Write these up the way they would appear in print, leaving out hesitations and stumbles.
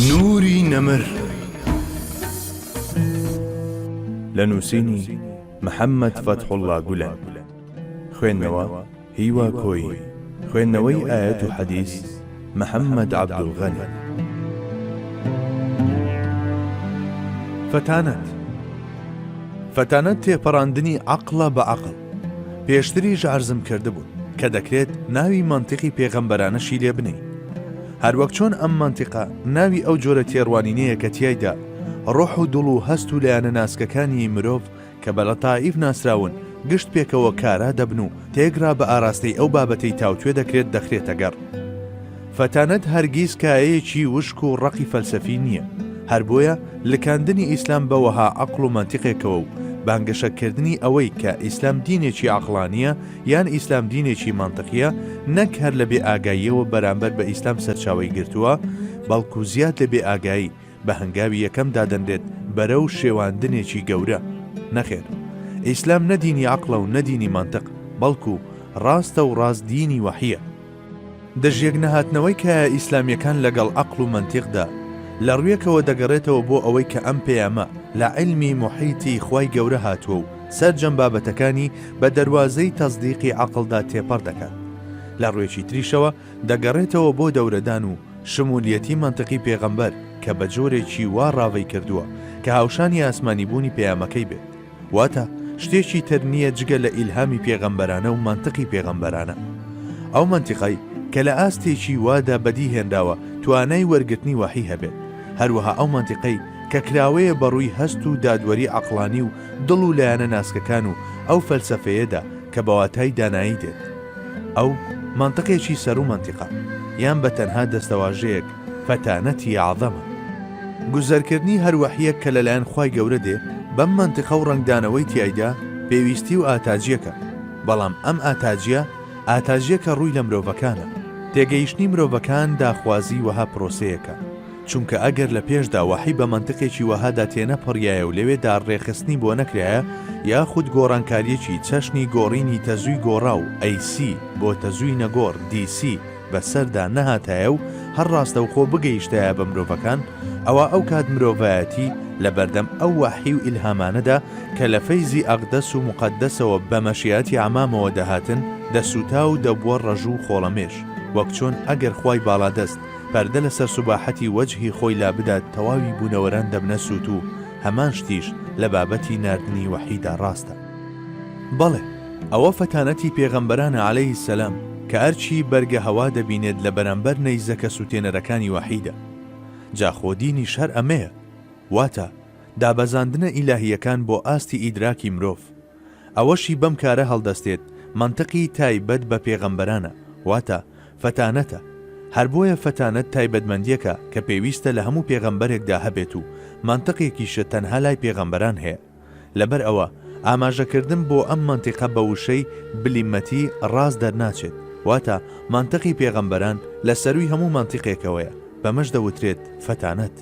نوری نەمر لە نووسینی محەممەد فەتحوڵڵا گولەن خوێندنەوە هیوا کۆیی خوێندنەوەی ئایەت و حەدیس محەممەد عەبدولغەنی. فەتانەت فەتانەت تێپەڕاندنی عەقڵە بە عەقڵ. پێشتریش عەرزم کردبوون کە دەکرێت ناوی مەنتیقی پێغەمبەرانەشی لێ بنێین. هەروەک چۆن ئەم مەنتیقە ناوی ئەو جۆرە تێڕوانینەیە کە تیایدا ڕۆح و دڵ و هەست و لایەنە ناسکەکانی مرۆڤ کە بە لەتائیف ناسراون گشت پێکەوە کارا دەبن و تێگڕا بە ئاراستەی ئەو بابەتەی تاوتوێ دەکرێت دەخرێتە گەڕ. فەتانەت هەرگیز کایەیەکی وشک و ڕەقی فەلسەفی نییە، هەر بۆیە لکاندنی ئیسلام بە وەها عەقڵ و مەنتیقێکەوە و بانگەشەکردنی ئەوەی کە ئیسلام دینێکی عەقڵانییە یان ئیسلام دینێکی مەنتقییە نەک هەر لە بێئاگاییەوە بەرامبەر بە ئیسلام سەرچاوەی گرتووە بەڵکو زیاد لە بێئاگایی بە هەنگاوی یەکەم دادەنرێت بەرەو شێواندنێکی گەورە. نەخێر ئیسلام نە دینی عەقڵە و نە دینی مەنتق بەڵکو ڕاستە و ڕاست دینی وەحییە. دژیەکنەهاتنەوەی کایە ئیسلامیەکان لەگەڵ عەقڵ و مەنتیقدا، لە ڕویەکەوە دەگەڕێتەوە بۆ ئەوەی کە ئەم پەیامە لە عیلمی موحیتی خوای گەورە هاتووە و سەرجەم بابەتەکانی بە دەروازەی تەسدیقی عەقڵدا تێپەڕ دەکات. لە ڕوێکی تریشەوە دەگەڕێتەوە بۆ دەورەدان و شمولیەتی مەنتقی پێغەمبەر کە بە جۆرێکی وا ڕاڤەی کردووە کە هاوشانی ئاسمانیبوونی پەیامەکەی بێت. واتە شتێکی تر نییە جگە لە ئیلهامی پێغەمبەرانە و مەنتقی پێغەمبەرانە. ئەو مەنتیقەی کە لە ئاستێکی وادا بەدی هێنراوە توانای وەرگرتنی وەحی هەبێت، هەروەها ئەو مەنتیقەی کە کراوەیە بە ڕووی هەست و دادوەری عەقڵانی و دڵ و لایەنە ناسکەکان و ئەو فەلسەفەیەدا کە بە واتای دانایی دێت. ئەو مەنتقێکی سەروو مەنتیقە، یان بە تەنها دەستەواژەیەک فەتانەتی عەظەمە. گوزەرکردنی هەر وەحییەک کە لەلایەن خوای گەورە دێ بەم مەنتقە و ڕەنگدانەوەی تیایدا پێویستی و ئاتاجیەکە، بەڵام ئەم ئاتاجیە ئاتاجیەکە ڕووی لە مرۆڤەکانە، تێگەیشتنی مرۆڤەکان داخوازی وەها پرۆسەیەکە، چونکە ئەگەر لە پێشدا وەحی بە مەنتقێکی وەهادا تێنەپەڕیایە و لەوێدا ڕێکخستنی بۆ نەکرایە یاخود گۆڕانکاریەکی چەشنی گۆڕینی تەزووی گۆڕاو، AC، بۆ تەزووی نەگۆڕ، DC، بەسەردا نەهاتایە و هەر ڕاستەوخۆ بگەیشتایە بە مرۆڤەکان، ئەوا ئەو کات مرۆڤایەتی لە بەردەم ئەو وەحی و ئیلهامانەدا کە لە فەیزی ئەقدەس و موقەدەسەوە بە مەشیئەتی عەمامەوە دەهاتن، دەسووتا و دەبووە ڕەژوو و خۆڵەمێش، وەک چۆن ئەگەر خوای باڵادەست پەردە لەسەر سوباحەتی وەجهی خۆی لابدات تەواوی بوونەوەران دەبنە سووتوو، هەمان شتیش لە بابەتی ناردنی وەحیدا ڕاستە. بەڵێ ئەوە فەتانەتی پێغەمبەرانە علیە السلام کە ئەرکی بەرگە هەوا دەبینێت لە بەرامبەر نەیزەکە سوتێنەرەکانی وەحیدا. جا خۆ دینیش هەر ئەمەیە. واتە، دابەزاندنە ئیلاهییەکان بۆ ئاستی ئیدراکی مرۆڤ. ئەوەشی بەم کارە هەڵدەستێت مەنتقی تایبەت بە پێغەمبەرانە، واتە، فەتانەتە. هەر بۆیە فەتانەت تایبەتمەندیەکە کە پێویستە لە هەموو پێغەمبەرێکدا هەبێت و مەنتقێکیشە تەنها لای پێغەمبەران هەیە. لەبەر ئەوە ئاماژەکردن بۆ ئەم مەنتیقە بە وشەی، بلیمەتی، ڕاست دەرناچێت، واتە، مەنتقی پێغەمبەران لە سەرووی هەموو مەنتیقێکەوەیە، بەمەش دەوترێت، فەتانەت.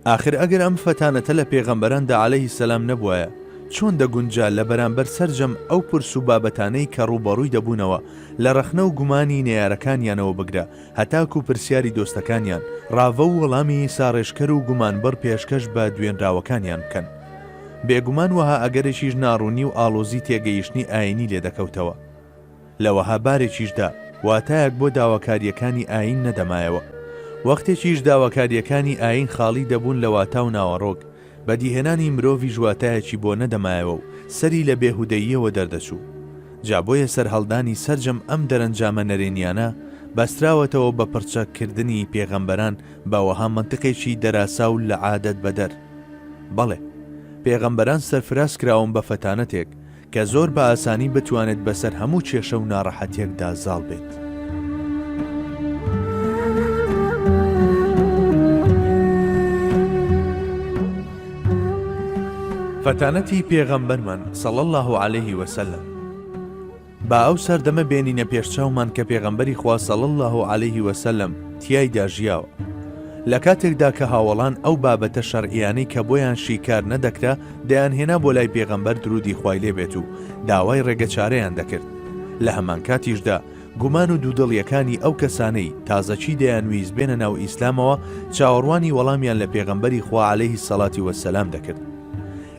ئاخر ئەگەر ئەم فەتانەتە لە پێغەمبەراندا علیە السلام نەبوایە، چۆن دەگونجا لە بەرامبەر سەرجەم ئەو پرس و بابەتانەی کە ڕووبەڕووی دەبوونەوە لە ڕەخنە و گومانی نەیارەکانیانەوە بگرە هەتاکو پرسیاری دۆستەکانیان، ڕاڤە و وەڵامی ساڕێژکەر و گومانبڕ پێشکەش بە دوێنراوەکانیان بکەن. بێگومان وەها ئەگەرێکیش ناڕوونی و ئاڵۆزی تێگەیشتنی ئایینی لێ دەکەوتەوە. لە وەها بارێکیشدا واتایەک بۆ داواکارییەکانی ئایین نەدەمایەوە. وەختێکیش داواکارییەکانی ئایین خاڵی دەبوون لە واتا و ناوەڕۆک، بەدیهێنانی مرۆڤیش واتایەکی بۆ نەدەمایەوە و سەری لە بێهودەییەوە دەردەچوو. جا بۆیە سەرهەڵدانی سەرجەم ئەم دەرەنجامە نەرێنیانە بەستراوەتەوە بە پڕچەک کردنی پێغەمبەران بە وەها مەنتقێکی دەراساو لە عادەت بەدەر. بەڵێ، پێغەمبەران سەرفراز کراون بە فەتانەتێک کە زۆر بە ئاسانی بتوانێت بەسەر هەموو کێشە و ناڕەحەتیەکدا زاڵ بێت. فەتانەتی پێغەمبەرمان، صلی اللە علیه وسلم، با ئەو سەردەمە بێنینە پێش چاومان کە پێغەمبەری خوا صلی اللە علیه وسلم تیایدا ژیاوە. لە کاتێکدا کە هاوەڵان ئەو بابەتە شەرعیانەی کە بۆیان شیکار نەدەکرا دەیانهێنا بۆ لای پێغەمبەر درودی خوای لێ بێت و داوای ڕێگەچارەیان دەکرد. لە هەمانکاتیشدا. گومان و دوودڵیەکانی ئەو کەسانەی تازەکی دەیانویست بێنە ناو ئیسلامەوە چاوەڕوانی وەڵامیان لە پێغەمبەری خوا علیه الصلوة والسلام دەکرد.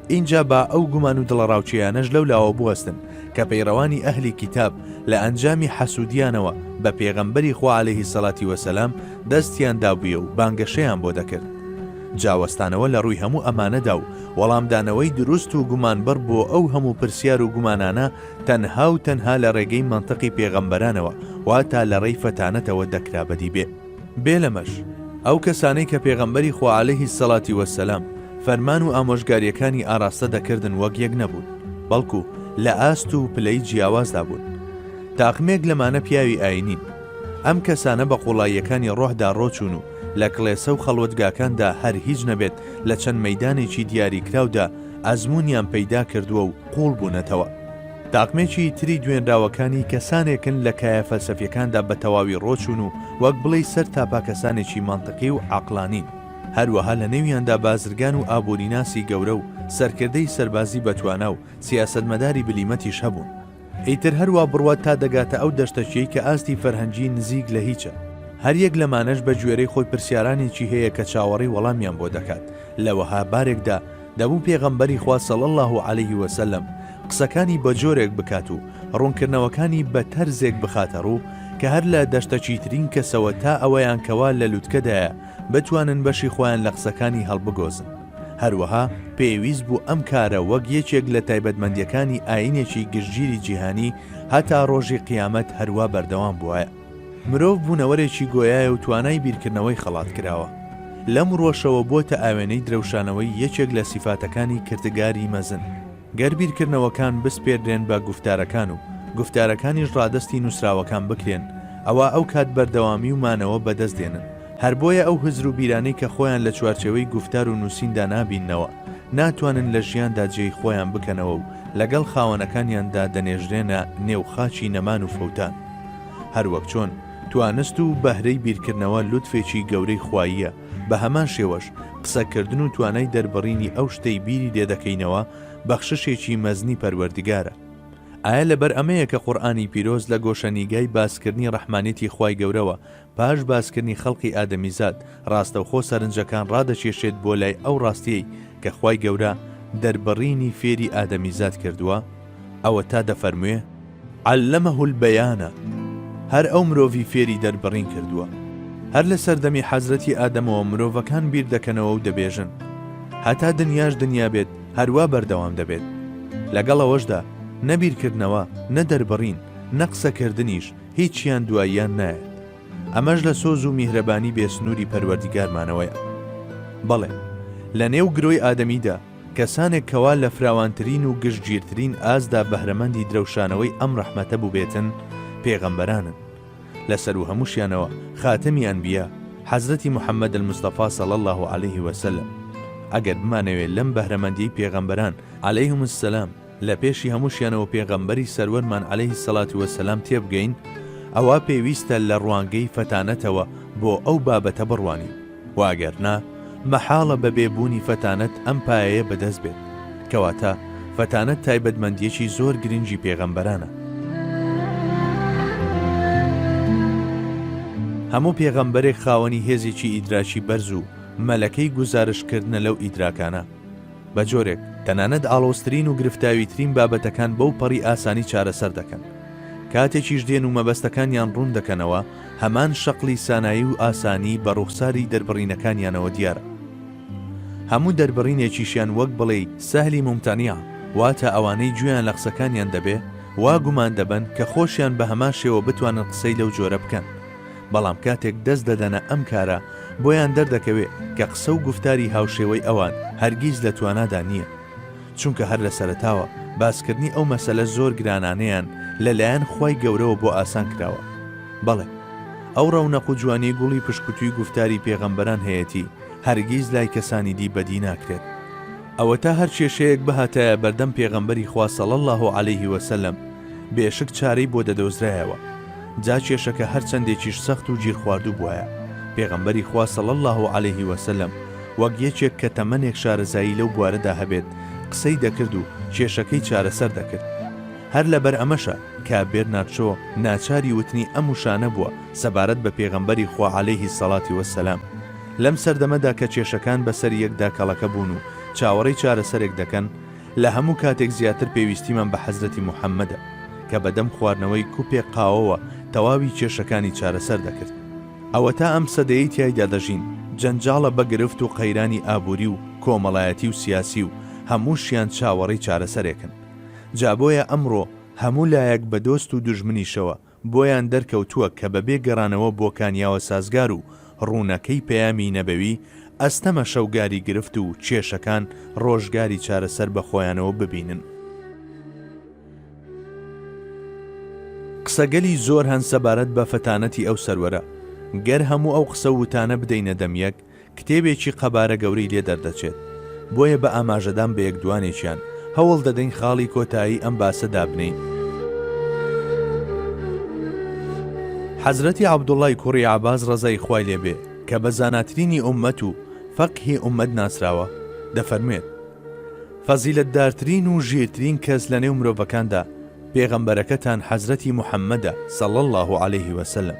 ئینجا با ئەو گومان و دڵەڕاوکێیانەش لەو لاوە بوەستن کە پەیڕەوانی ئەهلی کیتاب لە ئەنجامی حەسوودیانەوە بە پێغەمبەری خوا علیه الصلوة والسلام دەستیان دابوویە و بانگەشەیان بۆ دەکرد. جا وەستانەوە لە ڕووی هەموو ئەمانەدا و وەڵامدانەوەی دروست و گومانبڕ بۆ ئەو هەموو پرسیار و گومانانە تەنها و تەنها لە ڕێگەی مەنتقی پێغەمبەرانەوە واتا لە ڕێی فەتانەتەوە دەکرا بەدی بێ. بێ لەمەش ئەو کەسانەی کە پێغەمبەری خوا علیه الصلوة والسلام فەرمان و ئامۆژگاریەکانی ئاڕاستە دەکردن وەک یەک نەبوون بەڵکو لە ئاست و پلەی جیاوازدا بوون. تاقمێک لەمانە پیاوی ئاینین. ئەم کەسانە بە قوڵاییەکانی ڕۆحدا ڕۆچوون و لە کڵێسە و خەڵوەتگاکاندا هەر هیچ نەبێت لە چەند مەیدانێکی دیاریکراودا ئەزموونیان پەیدا کردووە و قووڵ بوونەتەوە. تاقمێکی تری دوێنراوەکانی کەسانێکن لە کایە فەلسەفیەکاندا بە تەواوی ڕۆچوون و وەک بڵێی سەر تاپا کەسانێکی مەنتقی و عەقڵانین. هەروەها لە نێویاندا بازرگان و ئابووریناسی گەورە و سەرکردەی سەربازی بەتوانا و سیاسەتمەداری بلیمەتیش هەبوون. ئیتر هەروا بڕوات تا دەگاتە ئەو دەشتەکیەی کە ئاستی فەرهەنگی نزیک لە هیچە. هەر یەک لەمانەش بە گوێرەی خۆی پرسیارانێکی هەیە کە چاوەڕێی وەڵامیان بۆ دەکات، لە وەها بارێکدا دەبوو پێغەمبەری خوا صلی اللە علیه و سلم قسەکانی بە جۆرێک بکات و ڕوونکردنەوەکانی بە تەرزێک بخاتە ڕوو کە هەر لە دەشتەکیترین کەسەوە تا ئەوەیان کەوا لە لوتکەدایە بتوانن بەشی خۆیان لە قسەکانی هەڵبگۆزن. هەروەها پێویست بوو ئەم کارە وەک یەکێک لە تایبەتمەندیەکانی ئایینێکی گشتگیری جیهانی هەتا ڕۆژی قیامەت هەروا بەردەوام بوایە. مرۆڤ بوونەوەرێکی گۆیایە و توانای بیرکردنەوەی خەڵات کراوە. لەم ڕووەشەوە بووەتە ئاوێنەی درەوشانەوەی یەکێک لە سیفاتەکانی کردگاری مەزن. گەر بیرکردنەوەکان بسپێردرێن بە گوفتارەکان و گوفتارەکانیش ڕادەستی نووسراوەکان بکرێن، ئەوا ئەو کات بەردەوامی و مانەوە بەدەست دێنن. هەر بۆیە ئەو هزر و بیرانەی کە خۆیان لە چوارچێوەی گوفتار و نووسیندا نابیننەوە، ناتوانن لە ژیاندا جێی خۆیان بکەنەوە و لەگەڵ خاوەنەکانیاندا دەنێژرێنە نێو خاکی نەمان و فەوتان. هەر وەک چۆن توانست و بەهرەی بیرکردنەوە لوتفێکی گەورەی خواییە، بە هەمان شێوەش قسەکردن و توانای دەربڕینی ئەو شتەی بیری لێدەکەینەوە بەخششێکی مەزنی پەروەردگارە. ئایا لەبەر ئەمەیە کە قورئانی پیرۆز لە گۆشەنیگای باسکردنی ڕەحمانیەتی خوای گەورەوە پاش باسکردنی خەڵقی ئادەمیزاد ڕاستەوخۆ سەرنجەکان ڕادەکێشێت بۆ لای ئەو ڕاستیەی کە خوای گەورە دەربڕینی فێری ئادەمیزاد کردووە؟ ئەوەتا دەفەرموێ، علمه البیان، هەر ئەو مرۆڤی فێری دەربڕین کردووە. هەر لە سەردەمی حەزرەتی ئادەمەوە مرۆڤەکان بیر دەکەنەوە و دەبێژن، هەتا دنیاش دنیا بێت هەروا بەردەوام دەبێت. لەگەڵ ئەوەشدا نە بیرکردنەوە، نە دەربڕین، نە قسەکردنیش هیچیان دواییان نایەت. ئەمەش لە سۆز و میهرەبانی بێ سنووری پەروەردیگارمانەوەیە. بەڵێ، لە نێو گرۆی ئادەمیدا، کەسانێک کەوا لە فراوانترین و گشتگیرترین ئاستدا بەهرەمەندی درەوشانەوەی ئەم ڕەحمەتە بووبێتن، پێغەمبەرانن. لە سەروو هەمووشیانەوە خاتەمی ئەنبیا، حەزرەتی محمد المصطفی صلی اللە علیه وسلم. ئەگەر بمانەوێ لەم بەهرەمەندیەی پێغەمبەران، علیهم السلام، لە پێشی هەمووشیانەوە پێغەمبەری سەروەرمان علیه الصلوة والسلام تێبگەین، ئەوا پێویستە لە ڕوانگەی فەتانەتەوە بۆ ئەو بابەتە بڕوانین. وە ئەگەر نا مەحاڵە بە بێ بوونی فەتانەت ئەم پایەیە بەدەست بێت، کەواتە فەتانەت تایبەتمەندیەکی زۆر گرنگی پێغەمبەرانە. هەموو پێغەمبەرێک خاوەنی هێزێکی ئیدراکی بەرز و مەلەکەی گوزارشت کردنە لەو ئیدراکانە، بە جۆرێک تەنانەت ئاڵۆزترین و گرفتاویترین بابەتەکان بەو پەڕی ئاسانی چارەسەر دەکەن. کاتێکیش دێن و مەبەستەکانیان ڕوون دەکەنەوە، هەمان شەقڵی سانایی و ئاسانی بە ڕوخساری دەربڕینەکانیانەوە دیارە. هەموو دەربڕینێکیشیان وەک بڵێی سەهلی مومتەنیعە، واتە ئەوانەی گوێیان لە قسەکانیان دەبێ وا گومان دەبەن کە خۆشیان بە هەمان شێوە بتوانن قسەی لەو جۆرە بکەن. بەڵام کاتێک دەست دەدەنە ئەم کارە بۆیان دەردەکەوێ کە قسە و گوفتاری هاوشێوەی ئەوان هەرگیز لە توانادا نییە. چونکە هەر لە سەرەتاوە باسکردنی ئەو مەسەلە زۆر گرانانەیان لە لایەن خوای گەورەوە بۆ ئاسان کراوە. بەڵێ ئەو ڕەونەق و جوانیەی گوڵی پشکوتوی گوفتاری پێغەمبەران هەیەتی هەرگیز لای کەسانی دی بەدی ناکرێت. ئەوەتا هەر کێشەیەک بهاتایە بەردەم پێغەمبەری خوا صلی اللە علیه وسلم بێشک چارەی بۆ دەدۆزرایەوە جا کێشەکە هەرچەندێکیش سەخت و گیرخواردوو بوایە پێغەمبەری خوا صلی اللە علیه وسلم وەک یەکێک کە تەمەنێک شارەزایی لەو بوارەدا هەبێت قسەی دەکرد و کێشەکەی چارەسەر دەکرد. هەر لەبەر ئەمەشە کە بێرنارد شۆ ناچاری وتنی ئەم وشانە بووە سەبارەت بە پێغەمبەری خوا علیه الصلوة والسلام. لەم سەردەمەدا کە کێشەکان بەسەر یەکدا کەڵەکە بوون و چاوەڕێی چارەسەرێک دەکەن، لە هەموو کاتێک زیاتر پێویستیمان بە حەزرەتی محەممەدە کە بەدەم خواردنەوەی کوپێک قاوەوە تەواوی کێشەکانی چارەسەر دەکرد. ئەوەتا ئەم سەدەیەی تیایدا دەژین جەنجاڵە بە گرفت و قەیرانی ئابووری و کۆمەڵایەتی و سیاسی و هەمووشیان چاوەڕێی چارەسەرێکن. جا بۆیە ئەمڕۆ هەموو لایەک بە دۆست و دوژمنیشەوە بۆیان دەرکەوتووە کە بەبێ گەڕانەوە بۆ کانیاوە سازگار و ڕوونەکەی پەیامی نەبەوی، ئەستەمە شەوگاری گرفت و کێشەکان ڕۆژگاری چارەسەر بە خۆیانەوە ببینن. قسەگەلی زۆر هەن سەبارەت بە فەتانەتی ئەو سەروەرە، گەر هەموو ئەو قسە و وتانە بدەینە دەم یەک، کتێبێکی قەبارە گەورەی لێ دەردەچێت، بۆیە بە ئاماژەدان بە یەک دوانێکیان، هەوڵ دەدەین خاڵی کۆتایی ئەم باسە دابنێین. حەزرەتی عەبدوڵڵای کوڕی عەباس ڕەزای خوای لێ بێ کە بە زاناترینی ئوممەت و فەقهی ئوممەت ناسراوە، دەفەرموێت، فەزیلەتدارترین و ژیرترین کەس لە نێو مرۆڤەکاندا پێغەمبەرەکەتان حەزرەتی محەممەدە صلی اللە علیه وسلم،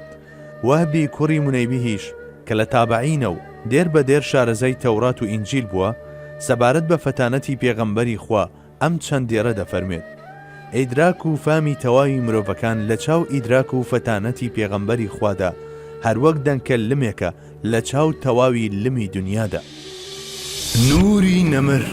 وەهبی کوڕی مونەیبیهیش کە لە تابعینە و دێر بە دێر شارەزای تەورات و ئینجیل بووە، سەبارەت بە فەتانەتی پێغەمبەری خوا ئەم چەند دێڕە دەفەرموێت، ئیدراک و فامی تەواوی مرۆڤەکان لە چاو ئیدراک و فەتانەتی پێغەمبەری خوادا هەروەک دەنکە لمێکە لە چاو تەواوی لمی دونیادا. نوری نەمر.